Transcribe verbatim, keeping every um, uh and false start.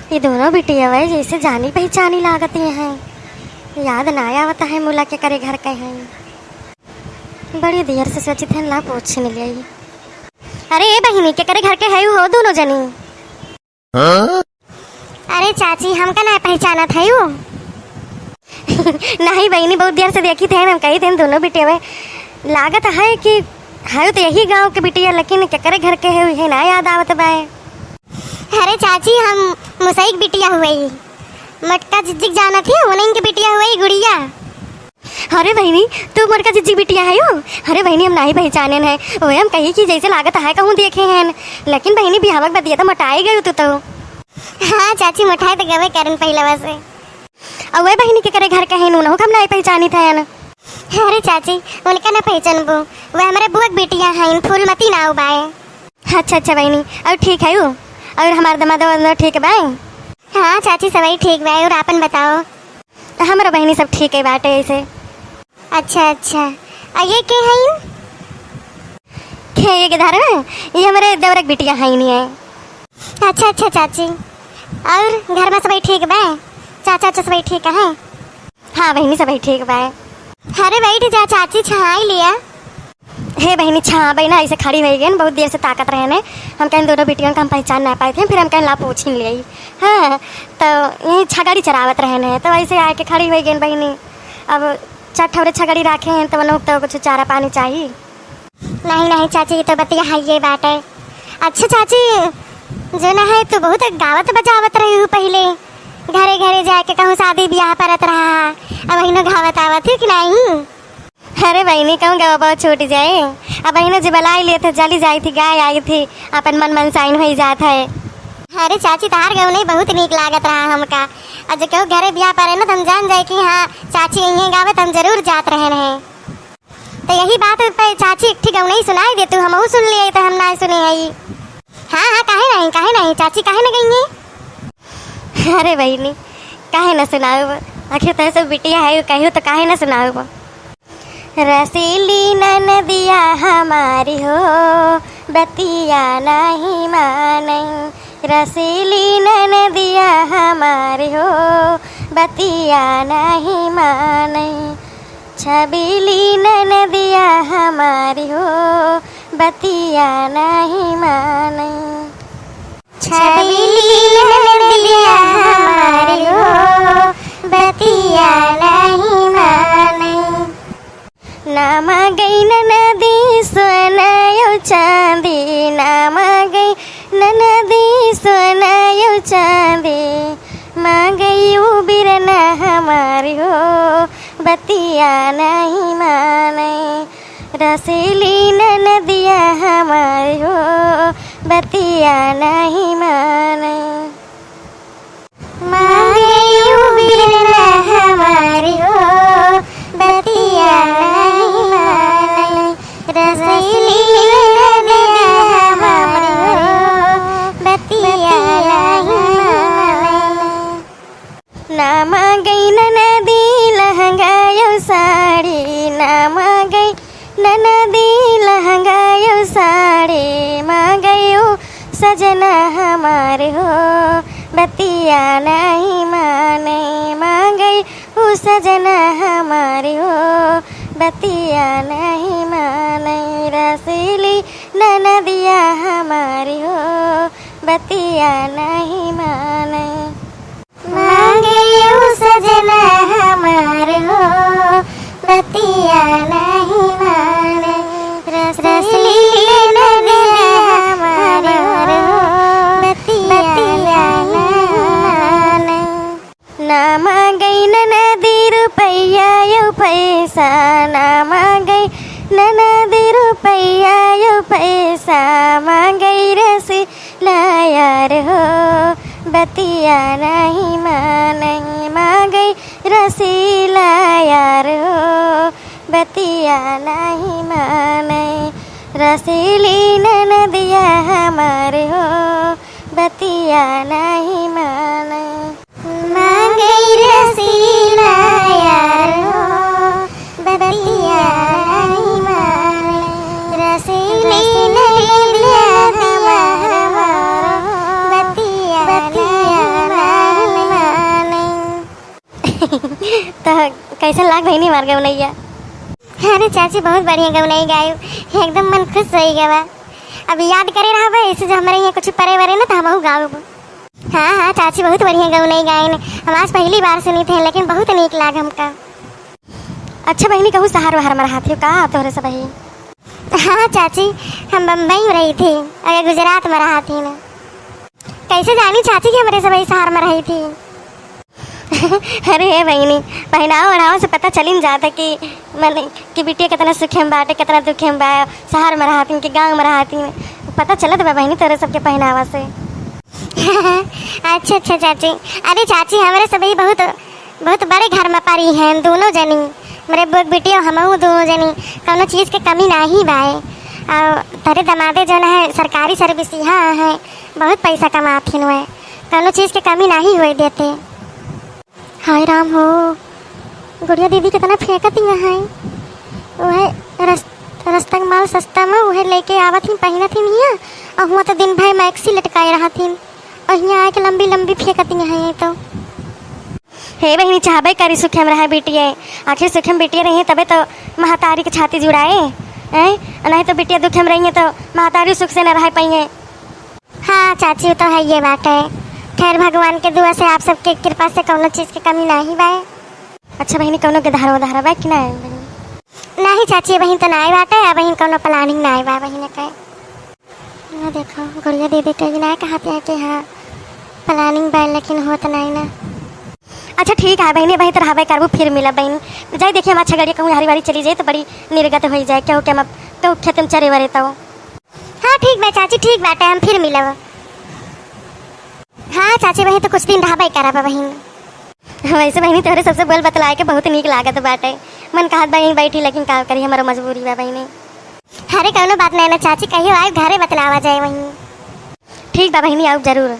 ई दोनों बिटिया वै जैसे जानी पहचानी लागत हैं। याद ना आवत है मुला केकरे घर के हैं। बड़ी देर से सोचित हैं, ला पूछिन लेई। अरे ए बहिनी, केकरे घर के हयू हो दोनों जनी? हाँ? अरे चाची, हमका ना पहचानत हयू? नहीं बहिनी, बहुत देर से देखित हैं, हम कहित हैं दोनों बिटिया वै लागत है कि हयू तो यही गाँव के बिटिया, लेकिन केकरे घर के हयू, इहे ना याद आवत बाय। अरे चाची, हम मुसई के बिटिया हुई, मोटका जिज्जी के जानत ही, उन्हीं के बिटिया हुई गुड़िया। अरे बहिनी, तू मोटका जिज्जी के बिटिया हयू? अरे बहिनी, हम नाहीं पहचानेन है, वै हम कही कि जैसे लागत है कहूँ देखे हैं, लेकिन बहिनी बियाहवा के बदिया तो मोटाई गयू तू तो। हाँ चाची, मोटाई तो गवे करेन पहिलवा से। अउर वै बहिनी केकरे घर के हैं, उनहू के हम नाहीं पहचानित हैं। अरे चाची, उनका ना पहचानबू, वै हमरे बुआ के बिटिया हैं, फूलमती नाव बाय। अच्छा अच्छा बहिनी, अउर ठीक हयू? अउर हमार दमाद वमाद ठीक बाय? हाँ चाची, सबही ठीक बाय, अउर आपन बताओ? हमरो बहिनी सब ठीक है बाटे ऐसे। अच्छा अच्छा, अउर ये के हैं? के ये के धारे में? ये हमरे देवरे के बिटिया हैं नहीं है। अच्छा अच्छा चाची, अउर घर में सबही ठीक बाय? चाचा चाचा सबही ठीक है? हाँ बहिनी, सबही ठीक बाय। अरे बैठ जा चाची, छाई लिया। हे बहिनी, छाबे ना, ऐसे खड़ी होइ गइन, बहुत देर से ताकत रहेन। हम कहेन दोनों बिटियन का हम पहचान ना पाइत हैं, फिर हम कहेन ला पूछिन लेई। हाँ, तो यहीं छगड़ी चरावत रहेन, तो ऐसे आके खड़ी होइ गइन बहिनी। अब चार ठौरे छगड़ी राखे हैं, तो उन्हों तो कुछ चारा पानी चाही। नहीं नहीं चाची, ये तो बतिया है ये बाटे। अच्छा चाची, जो ना है, तू बहुत गावत बजावत रही हूँ पहिले, घरे घरे जाके कहूँ शादी ब्याह परत रहा, अब अहिनो गावत आवत ही कि नहीं? अरे बहिनी, कहूँ गवा बहुत छूट जाए, अब अहिनो जे बलाई लेत है, चली जाई थी, गाय आई थी, अपन मन मनसाइन होई जात है। अरे चाची, तहार गवनई बहुत नीक लागत रहा हमका, और जो केहू घरे ब्याह परे ना, तो हम जान जाए कि हाँ, चाची यहीं गावे, तो हम जरूर जात रहे रहे। तो यही बात पे चाची एक ठी गवनई सुनाई दे तू, हमहू सुन लिए, तो हम ना सुने हई। हाँ हाँ, काहे नहीं, काहे नहीं चाची, काहे न गई है? अरे बहिनी, काहे न सुनाउब, आखिर तो सब बिटिया है, कहियो तो काहे न सुनाउब। रसीली ननदिया हमारी हो, बतिया नहीं मानै। रसीली ननदिया हमारी हो, बतिया नहीं मानै। छबीली ननदिया हमारी हो, बतिया नहीं मानै। छबीली ननदिया हमारी हो, बतिया नहीं मानै। ना मागै ननदी सोना यो चाँदी, ना मागै ननदी सोना यो चाँदी, मागै उ बिरना हमारी हो, बतिया नहीं मानै। रसीली ननदिया हमारी हो, बतिया नहीं मानै। मांगे उ बिरना हमारी हो, बतिया नहीं मानै। रसीली ननदिया हमारी हो, बतिया नहीं मानै। ना मागै ननदी लहंगा यो साड़ी, ना मागै ननदी लहंगा यो साड़ी, मागै उ सजना हमार हो, बतिया नहीं मानै। मागै उ सजना हमार हो, बतिया नहीं मानै। रसीली ननदिया हमार हो, बतिया नहीं मानै। मांगे उ सजना हमार हो, बतिया नहीं मानै। रसीली ननदिया हमार हो, बतिया नहीं मानै। ना मांगै ननदी रुपैया यो पैसा, ना मांगै ननदी रुपैया यो पैसा, मांगै रसी ला यार हो, बतिया नहीं मानै। मांगै रसीला यार हो, बतिया नहीं मानै। रसीली ननदिया हमार हो, बतिया नहीं मानै। मांगै रसीला यार हो, बतिया नहीं मानै। रसीली ननदिया हमार हो, बतिया नहीं कइसन लाग बहिनी हमार गवनइया? अरे चाची, बहुत बढ़िया गवनई गायू, एकदम मन खुश होइ गवा। अब याद करे रहबे, ऐसे जो हमरे यहाँ कुछ परे वरे ना, तो हमहू गाउब। हाँ, हाँ, चाची बहुत बढ़िया गवनई गाइन। हम आज पहली बार सुनी थे, लेकिन बहुत नीक लाग हमका। अच्छा बहिनी, कहूँ शहर वहर में रहत हो का तोहरे सबही? हाँ चाची, हम बम्बई में रही थी और गुजरात में रहत ही ना। कैसे जानी चाची कि हमरे सबही शहर में रही थी? अरे हे बहिनी, पहनावा ओढ़ावा से पता चलिन जाता कि, माने, कि बिटिया कितना सुखे में बाटे, कितना दुखे में बा, शहर में रहत ही कि गाँव में रहत ही। पता चलत बा बहिनी तोहरे सबके पहनावा से। अच्छा, अच्छा चाची। अरे चाची, हमरे सबही बहुत, बहुत बड़े घर में परी हैं दोनों जनी। हमरे बो-, बिटियो हमहू दोनों जनी, कौनो चीज के कमी नाही बाए। और तोहरे दमादे जौन है सरकारी service यहाँ है, बहुत पैसा कमाथिन हुए, कौनो चीज के कमी नाही होए देते। हाय राम हो, गुड़िया दीदी कितना फेंकत हिया है। वह रस-, रस्ता के माल सस्ता में वह लेके आवत ही, पहिनत ही हिया। और हुआ तो दिन भर maxi लटकाए रहत ही, और हिया आके लंबी लंबी फेंकत हिया है ये तो। हे बहिनी, चाहबे करी सुखे में रहे बिटिये, आखिर सुखे में बिटिये रही तबे तो महतारी के छाती जुड़ाए, हैं? नहीं तो बिटिया दुखे में रही तो महतारी सुख से न रह पाइए। हाँ चाची, उ तो हइये बाटे। खैर, भगवान के दुआ से, आप सबके कृपा से कौनो चीज के कमी नाही बाए। अच्छा बहिनी, कौनो के धारा उधारा बा कि ना बहिनी? नाही चाची, बहिन तो नाही बाटे, आ बहिन कौनो planning नाही बा बहिन के। ना देखो, गुड़िया दीदी के भी ना कहत है कि हाँ, planning बा, लेकिन होत नाही ना। अच्छा ठीक है बहिनी, वहीं तो रहबे करबू, फिर मिलब बहिनी। जाई देखिए, हम अच्छा गड़िया कहूँ हरी बारी चली जाए तो बड़ी निर्गत होई जाए, केहू के हम, केहू खेत में चरे वरे तो। हाँ, ठीक बा चाची, ठीक बाटे, हम फिर मिलब। हाँ चाची, वहीं तो कुछ दिन रहबे करब बहिन। वैसे बहिनी, तोहरे सबसे बोल बतलाए के बहुत नीक लागत बाटे। मन कहत बा यहीं बैठी, लेकिन का करी, हमारो मजबूरी बा बहिनी। अरे, कौनो बात नहीं ना चाची, कहियो आए घरे बतलावा जाए वहीं। ठीक बा बहिनी, आउब जरूर।